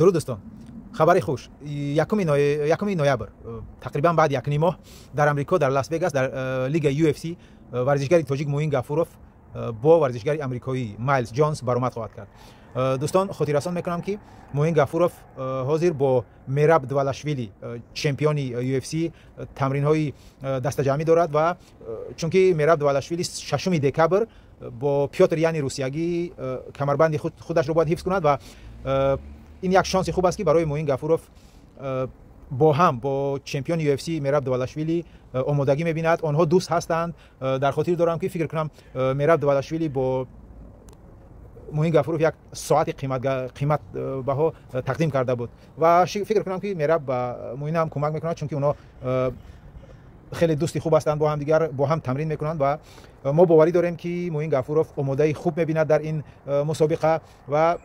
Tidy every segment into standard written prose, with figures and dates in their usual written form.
Дуруд, дӯстон! Хабари хуш: 1 ноябр, тақрибан баъд 1,5 моҳ, дар Амрико, дар Лас Вегас, дар лигаи UFC варзишгари тоҷик Муин Гафуров бо варзишгари амрикоӣ Майлз Ҷонс баромад хоҳад кард. Дӯстон, хотиррасон мекунам, ки Муин Гафуров ҳозир бо Мераб Двалашвили, чемпиони UFC, тамринҳои дастаҷамъӣ дорад ва чунки Мераб Двалашвили 6 декабр бо Пётр Яни русиягӣ камарбанди худашро бояд ҳифз кунад ва ин як шонси хуб аст, ки барои Муин Гафуров бо ҳам бо чемпиони UFC Мераб Двалашвили омодагӣ мебинад. Онҳо дӯст ҳастанд. Дар хотир дорам, ки фикр кунам, Мераб Двалашвили бо Муин Гафуров як соати қиматбаҳо тақдим карда буд ва фикр кунам, ки Мераб ба Муин ҳам кӯмак мекунад, чунки онҳо хеле дӯсти хуб ҳастанд бо ҳамдигар, бо ҳам тамрин мекунанд ва мо боварӣ дорем, ки Муин Гафуров омодаи хуб мебинад дар ин мусобиқа ва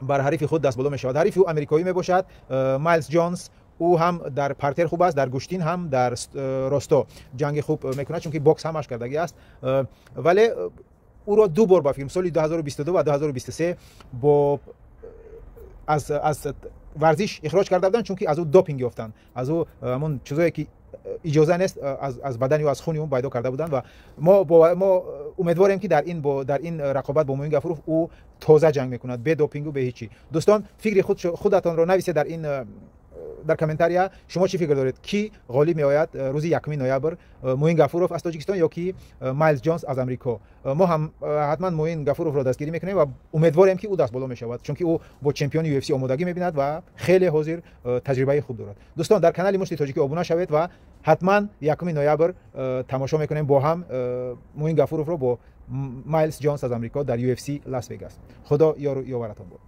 бар ҳарифи худ дастболо мешавад. Ҳарифи ӯ амрикоӣ мебошад, Майлз Ҷонс. Ӯ ҳам дар партер хуб аст, дар гӯштин, ҳам дар росто ҷанги хуб мекунад, чунки бокс ҳамаш кардагӣ аст. Вале ӯро ду бор, ба фикрам, соли 2022 ва 2023 бо аз варзиш ихроҷ карда буданд, чунки аз ӯ допинг ёфтанд, аз ӯ ҳамон чизое, ки иҷоза нест, аз бадани ӯ, аз хуни ӯ пайдо карда буданд. Ва мо умедворем, ки дар ин рақобат бо Муин Гафуров ӯ тоза ҷанг мекунад, бе допингу, бе ҳечи. Дӯстон, фикри худатонро нависед дар комментария. Шумо чӣ фикр доред, кӣ ғолиб меояд рӯзи 1 ноябр: Муин Гафуров аз Тоҷикистон ё ки Майлз Ҷонс аз Амрико? Мо ҳам ҳатман Муин Гафуровро дастгирӣ мекунем ва умедворем, ки ӯ дастболо мешавад, чунки ӯ бо чемпиони UFC омодагӣ мебинад ва хеле ҳозир таҷрибаи хуб дорад. Дӯстон, дар канали Мушти Тоҷикӣ обуна шавед ва ҳатман 1 ноябр тамошо мекунем бо ҳам Муин Гафуровро бо Майлз Ҷонс аз Амрико дар UFC Лас Вегас. Худо ёру ёваратон бод.